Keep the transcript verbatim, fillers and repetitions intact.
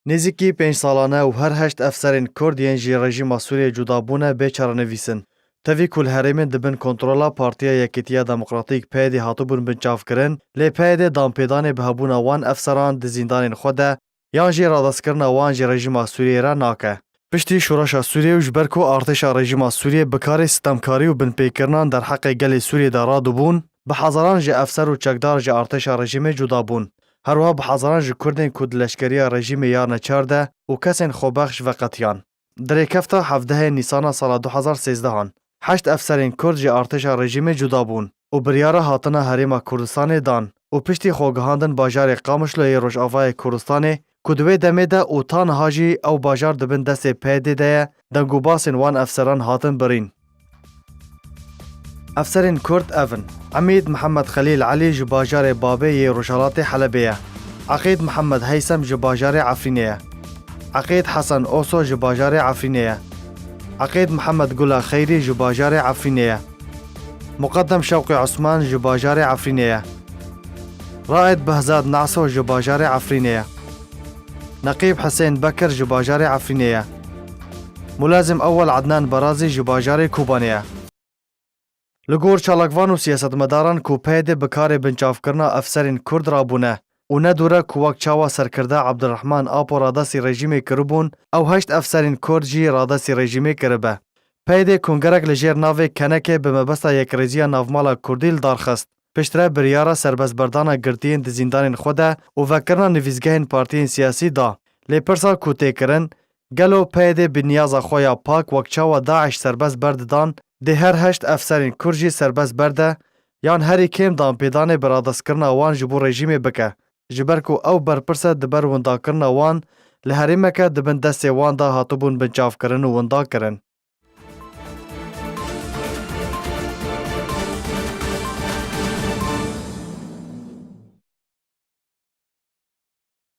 Nêzîkî pênc salan e û her heşt efserên Kurd yên ji rejîma Sûriyê cuda bûne bê çarenivîs in. Tevî ku li herêmên di bin kontrola Partiya Yekîtiya Demokratîk, P Y D, hatibûn binçavkirin, lê P Y D danpêdanê bi hebûna wan efseran di zîndanên xwe de yan jî radestkirina wan ji rejîma Sûriyê re nake. Piştî şoreşa Sûriyê û ji ber ku artêşa rejîma Sûriyê bi karê sitemkarî û binpêkirinan derheqê gelê Sûriyê de radibûn, bi hezaran ji efser û çekdar ji artêşa rejîmê cuda bûn. Her wiha bi hezaran ji Kurdên ku di leşkeriya rejîmê ya neçar de û kesên xwebexş veqetiyan. Di rêkefta hevdehê Nîsana sala du hezar sêzdeh an, heşt efserên Kurd ji artêşa rejîmê cuda bûn û biryara hatina Herêma Kurdistanê dan û piştî xwe gihandin bajarê Qamişlo yê Rojavayê Kurdistanê ku di wê demê de û ta niha jî ew bajar di bin destê P Y D de ye, dengûbasên wan efseran hatin birîn. Efserên Kurd ev in: Emîd Mihemed Xelîl Elî ji bajarê Babê yê Rojhilatê Helebê ye. Eqîd Mihemed Heysem ji bajarê Efrînê ye. Eqîd Hesen Oso ji bajarê Efrînê ye. Eqîd Mihemed Gula Xeyrî ji bajarê Efrînê ye. Muqeddem Şewqî Osman ji bajarê Efrînê ye. Raed Behzad Naso ji bajarê Efrînê ye. Neqîb Hisên Bekir ji bajarê Efrînê ye. Mulazim Ewel Ednan Berazî ji bajarê Kobanê ye. Li gor çalakvan û siyasetmedaran ku P Y D bi karê binçavkirina efserên Kurd rabûne û ne dûr e ku wek çawa serkirde Abdurrahman Apo radestî rejîmê kiribûn, ew heşt efserên Kurd jî radestî rejîmê kiribe. P Y D kongerek li jêr navê Kenekê bi mebesta yekrêziya navmala Kurdî li dar xist. Piştre biryara serbestberdana girtiyên di zîndanên xwe de û vekirina nivîsgehên partiyên siyasî da. Lê pirsa ku tê kirin, gelo P Y D bi niyaza xwe ya pak wek çawa DAIŞ serbest berdidan, dê her heşt efserên Kurd jî serbest berde, yan herî kêm danpêdanê bi radestkirina wan ji bo rejîmê bike, ji ber ku ew berpirs e di ber windakirina wan li herêmeke di bin destê wan de hatibûn binçavkirin û windakirin.